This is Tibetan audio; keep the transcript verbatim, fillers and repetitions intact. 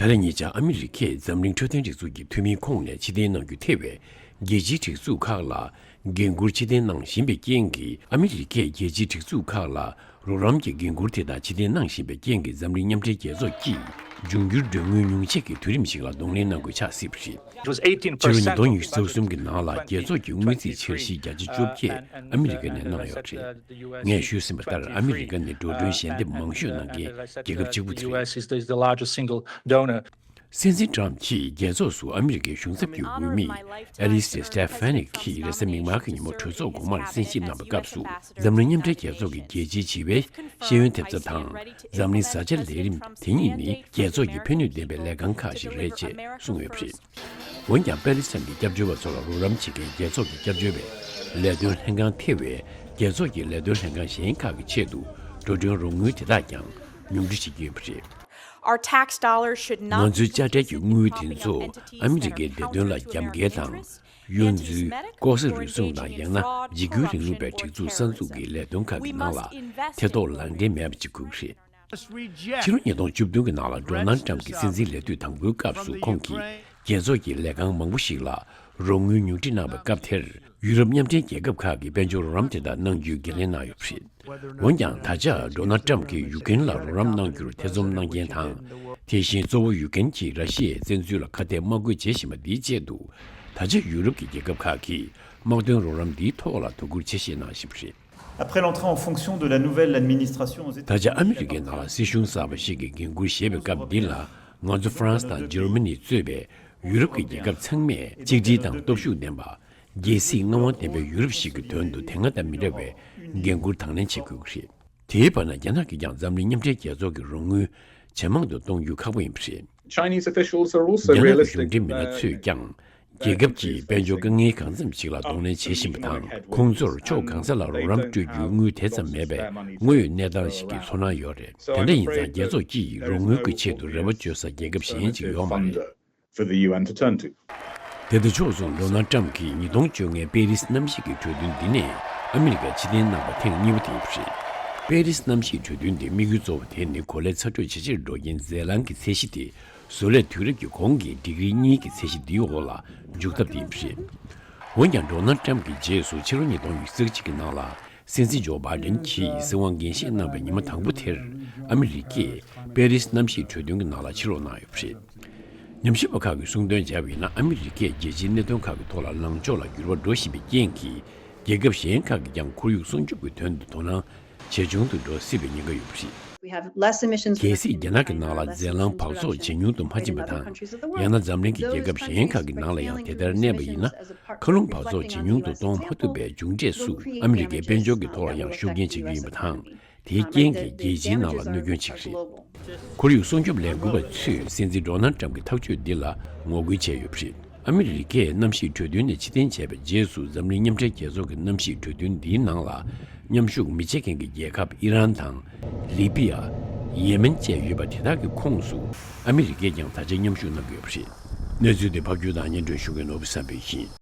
ད་ལན་ཉེ་ཆར་ཨ་མི་རི་ཀས་འཛམ་གླིང་འཕྲོད་བསྟེན་སྒྲིག་འཛུགས་ཀྱི་འཐུས་མིའི་ཁོངས་ནས་ཕྱིར་འཐེན་གནང་རྒྱུ་ཐེ་བའི་རྒྱལ་སྤྱིའི་སྒྲིག་འཛུགས་ཁག་ལ་འགན་འཁུར་ཕྱིར་འཐེན་གནང་བཞིན་པའི་རྐྱེན་གྱིས། ཨ་མི་རི་ཀས་རྒྱལ་སྤྱིའི་སྒྲིག་འཛུགས་ཁག་ལ་རོགས་རམ་གྱི་འགན་འཁུར་དེ་དག་ཕྱིར་འཐེན་གནང་བཞིན་པའི་རྐྱེན་གྱིས། འཛམ་གླིང་མཉམ་འབྲེལ་རྒྱལ་ཚོགས་ཀྱིས་འབྱུང་འགྱུར་གྲོན་དངུལ་ཉུང་ཆད་ཀྱི་དུས་རིམ་ཞིག་ལ་གདོང་ལེན་གནང་དགོས་ཆགས་སྲིད་པ་རེད། ཕྱི་ལོ་ཉིས་སྟོང་ཉི་ཤུ་རྩ་གསུམ་གྱི་ནང་ལ་རྒྱལ་ཚོགས་ཀྱི་དངུལ་རྩིས་འཆར་གཞིའི་བརྒྱ་ཆ་བཅོ་བརྒྱད་ཨ་མི་རི་ཀ་ནས་གནང་ཡོད་པ་རེད། ངས་ཞུས་ཟིན་པ་ལྟར། ཨ་མི་རི་ཀ་ནི་འགྲོ་གྲོན་ཞལ་འདེབས་མང་ཤོས་གནང་མཁན་རྒྱལ་ཁབ་གཅིག་པུ་དེ་རེད། སྲིད་འཛིན་ཊམ་གྱིས་རྒྱལ་ཚོགས་སུ་ཨ་མི་རི་ཀའི་གཞུང་ཚབ་ཀྱི་འོས་མི་ཨེ་ལི་སི་ཊེ་ཕེ་ནི་གིས་རེས་གཟའ་མིག་དམར་གྱི་ཉིན་མོ་གྲོས་ཚོགས་གོང་མར་གསན་ཞིབ་གནང་བའི་སྐབས་སུ། འཛམ་གླིང་མཉམ་འབྲེལ་རྒྱལ་ཚོགས་ཀྱི་རྒྱལ་སྤྱིའི་བྱིས་པའི་ཤེས་ཡོན་ཐེབས་རྩ་དང་། འཛམ་གླིང་བཟའ་བཅའ་ལས་རིམ་དེ་གཉིས་ནི་རྒྱལ་ཚོགས་ཀྱི་ཕན་ནུས་ལྡན་པའི་ལས་རྐང་ཁག་ཞིག་རེད་ཅེས་གསུངས་ཡོད་པ་རེད། འོན་ཀྱང་། པེ་ལི་སི་ཐན་གྱི་སྐྱབས་བཅོལ་བ་ཚོ་ལ་རོགས་རམ་བྱེད་མཁན་རྒྱལ་ཚོགས་ཀྱི་སྐྱབས་བཅོལ་བའི་ལས་དོན་ལྷན་ཁང་ཐེ་བའི་རྒྱལ་ཚོགས་ཀྱི་ལས་དོན་ལྷན་ཁང་གཞན་ཁག་གི་ཆེད་དུ་འགྲོ་གྲོན་རོགས་དངུལ་དེ་དག་ཀྱང་ཉུང་འཕྲི་བྱེད་ཀྱི་ཡོད་པ་རེད། Our tax dollars should not ང་ཚོའི་དཔྱ་ཁྲལ་གྱི་དངུལ་དེ་ཚོ་ཨ་མི་རི་ཀའི་བདེ་དོན་ལ་རྒྱབ་འགལ་དང་། གཡོ་འཛུལ། ལྐོག་ཟ་རུལ་སུངས་དང་། ཡང་ན་འཇིགས་སྐུལ་རིང་ལུགས་པའི་སྒྲིག་འཛུགས་གསར་འཛུགས་ཀྱི་ལས་དོན་ཁག་གི་ནང་ལ་ཐེ་གཏོགས་ལག་འབྲེལ་མེད་པ་ཅིག་དགོས་ཀྱི་རེད། ཕྱི་ལོ་ཉིས་སྟོང་བཅུ་བདུན་གྱི་ནང་ལ་ཌོ་ནལ་ཊམ་གྱི་སྲིད་འཛིན་ལས་དུས་དང་པོའི་སྐབས་སུ། ཁོང་གིས་རྒྱལ་ཚོགས་ཀྱི་ལས་ཁང་མང་པོ་ཞིག་ལ་རོགས་དངུལ་ཉུང་འཕྲི་གནང་བའི་སྐབས་དེར། ཡུ་རོབ་མཉམ་འབྲེལ་རྒྱལ་ཁབ་ཁག་གིས་དཔལ་འབྱོར་རོགས་རམ་དེ་དག་གནང་རྒྱུའི་འགན་ལེན་གནང་ཡོད་པ་རེད། འོན་ཀྱང་། ད་ཆ་ཌོ་ནལ་ཊམ་གྱིས་ཡུཀ་རེན་ལ་རོགས་རམ་གནང་རྒྱུར་ཐེ་ཚོམ་གནང་མཁན་དང་། དེ་བཞིན་གཙོ་བོ་ཡུཀ་རེན་གྱིས་ར་ཤི་ཡའི་བཙན་འཛུལ་ལ་ཁ་གཏད་དམག་རྒོལ་བྱེད་བཞིན་པ་འདིའི་ཆེད་དུ། ད་ཆ་ཡུ་རོབ་ཀྱི་རྒྱལ་ཁབ་ཁག་གིས་དམག་དོན་རོགས་རམ་འདིའི་ཐོག་ལ་དོ་ཁུར་ཆེ་བཞེས་གནང་བཞིན་པ་རེད། Après l'entrée en fonction de la nouvelle administration aux ད་ཆ་ཨ་མི་རི་ཀའི་ནང་ལ་སྲིད་གཞུང་གསར་པ་ཞིག་གི་འགན་འཁུར་བཞེས་པའི་སྐབས་འདི་ལ། ང་ཚོ་ཧྥ་རན་སི་དང་འཇར་མ་ནི་གཙོས་པའི་ཡུ་རོབ་ཀྱི་རྒྱལ་ཁབ་ཚང་མས་གཅིག་སྒྲིལ་དང་སྟོབས་ཤུགས་ལྡན་པ། རྒྱལ་སྲིད་མངའ་དབང་ལྡན་པའི་ཡུ་རོབ་ཞིག་གི་དོན་དུ་དེ་སྔ་དང་མི་འདྲ་བའི་འགན་འཁུར་དང་ལེན་བྱེད་དགོས་ཀྱི་རེད། དེའི་བར་ན། རྒྱ་ནག་གིས་ཀྱང་འཛམ་གླིང་མཉམ་འབྲེལ་རྒྱལ་ཚོགས་ཀྱི་རོགས་དངུལ་ཇེ་མང་དུ་གཏོང་རྒྱུ་ཁག་པོ་ཡིན་པ་རེད། Chinese officials are also རྒྱ་ནག་གི་realistic གཞུང་འབྲེལ་མི་སྣ་ཚོས་ཀྱང་རྒྱལ་ཁབ་ཀྱིས་དཔལ་འབྱོར་དཀའ་ངལ་གང་འཚམ་ཞིག་ལ་གདོང་ལེན་བྱེད་བཞིན་པ་དང་། ཁོང་ཚོར་ཕྱོགས་གང་ས་ལ་རོགས་རམ་སྤྲོད་རྒྱུའི་དངུལ་དེ་ཙམ་མེད་པས། དངོས་ཡོད་གནས་སྟངས་ཤིག་གི་ཚོར་སྣང་ཡོད་རེད། དེ་འདྲ་ཡིན་ཙང་། རྒྱལ་ཚོགས་ཀྱིས་རོགས་དངུལ་གྱི་ཆེད་དུ་རེ་བ་བཅོལ་ས་རྒྱལ་ཁབ་གཞན་ཅིག་ཡོད་མ་རེད། For the U N to turn to. དེ་དང་ཕྱོགས་མཚུངས། ཌོ་ནལ་ཊམ་གྱིས་ཉིས་སྟོང་བཅོ་ལྔའི་པེ་རིས་གནམ་གཤིས་ཀྱི་གྲོས་མཐུན་འདི་ནས་ཨ་མི་རི་ཀར་ཕྱིར་འཐེན་གནང་བ་ཐེངས་གཉིས་པ་དེ་ཡིན་པ་རེད། པེ་རིས་གནམ་གཤིས་གྲོས་མཐུན་དེའི་དམིགས་ཡུལ་གཙོ་བོ་དེ་ནི། གོ་ལའི་ཚ་དྲོད་ཇེ་ཆེར་འགྲོ་རྐྱེན་ཟས་རླངས་ཀྱི་ཚད་གཞི་དེ། བཟོ་ལས་དུས་རབས་ཀྱི་གོང་གི་ཌིག་རི་གཉིས་ཀྱི་ཚད་གཞི་འདིའི་འོག་ལ་འཇུག་ཐབས་དེ་ཡིན་པ་རེད། འོན་ཀྱང་། ཌོ་ནལ་ཊམ་གྱི་རྗེས་སུ་ཕྱི་ལོ་ཉིས་སྟོང་ཉི་ཤུ་རྩ་གཅིག་གི་ནང་ལ། སྲིད་འཛིན་ཇོ་བྷའི་ཌེན་གྱིས་སྲིད་དབང་འགན་བཞེས་གནང་བའི་ཉི་མ་དང་པོ་དེར། ཨ་མི་རི་ཀས་པེ་རིས་གནམ་གཤིས་གྲོས་མཐུན་གྱི་ནང་ལ་ཕྱིར་ལོག་གནང་ཡོད་པ་རེད། ཉམས་ཞིབ་པ་ཁག་གིས་གསུངས་དོན་བྱས་པ་ཡིན་ན། ཨ་མི་རི་ཀས་རྒྱལ་སྤྱིའི་གནད་དོན་ཁག་གི་ཐོག་ལ་ལངས་ཕྱོགས་ལ་འགྱུར་བ་འགྲོ་བཞིན་པའི་རྐྱེན་གྱིས། རྒྱལ་ཁབ་གཞན་ཁག་གིས་ཀྱང་ཁོར་ཡུག་སྲུང་སྐྱོབ་ཀྱི་དོན་དུ་དོ་སྣང་ཇེ་ཆུང་དུ་འགྲོ་སྲིད་པའི་ཉེན་ཁ་ཡོད་པ་རེད། We have less emissions གལ་སྲིད་རྒྱ་ནག་གི་ནང་ལ་ཟས་རླངས་འབག་བཙོག་ཇེ་ཉུང་དུ་མ་ཕྱིན་པ་དང་། ཡང་ན་འཛམ་གླིང་གི་རྒྱལ་ཁབ་གཞན་ཁག་གི་ནང་ལ་ཡང་དེ་ལྟར་གནས་པ་ཡིན་ན། མཁའ་རླུང་འབག་བཙོག་ཇེ་ཉུང་དུ་གཏོང་མ་ཐུབ་པའི་མཇུག་འབྲས་སུ། ཨ་མི་རི་ཀའི་དཔལ་འབྱོར་གྱི་ཐོག་ལ་ཡང་ཤུགས་རྐྱེན་བྱེད་རྒྱུ་ཡིན་པ་དང་། དེའི་རྐྱེན་གྱིས་རྒྱལ་སྤྱིའི་ནང་ལ་གནོད་སྐྱོན་བྱེད་ཀྱི་རེད། ཁོར་ཡུག་སྲུང་སྐྱོབ་ལས་འགུལ་བ་ཚོས་སྲིད་འཛིན་ཌོ་ནལ་ཊམ་གྱི་ཐག་གཅོད་འདི་ལ་ངོ་རྒོལ་བྱས་ཡོད་པ་རེད། ཨ་མི་རི་ཀས་གནམ་གཤིས་གྲོས་མཐུན་ནས་ཕྱིར་འཐེན་བྱས་པའི་རྗེས་སུ། འཛམ་གླིང་མཉམ་འབྲེལ་རྒྱལ་ཚོགས་ཀྱི་གནམ་གཤིས་གྲོས་མཐུན་འདིའི་ནང་ལ་མཉམ་ཞུགས་མི་བྱེད་མཁན་གྱི་རྒྱལ་ཁབ་ཨི་རན་དང་། ལི་པི་ཡ། ཡེ་མེན་བཅས་ཡོད་པ་དེ་དག་གི་ཁོངས་སུ་ཨ་མི་རི་ཀས་ཀྱང་ད་ཆ་མཉམ་ཞུགས་གནང་གི་ཡོད་པ་རེད། གནས་ཚུལ་དེ་ཕབ་སྒྱུར་དང་སྙན་སྒྲོན་ཞུ་མཁན་ནོར་བུ་བསམ་འཕེལ་ཡིན།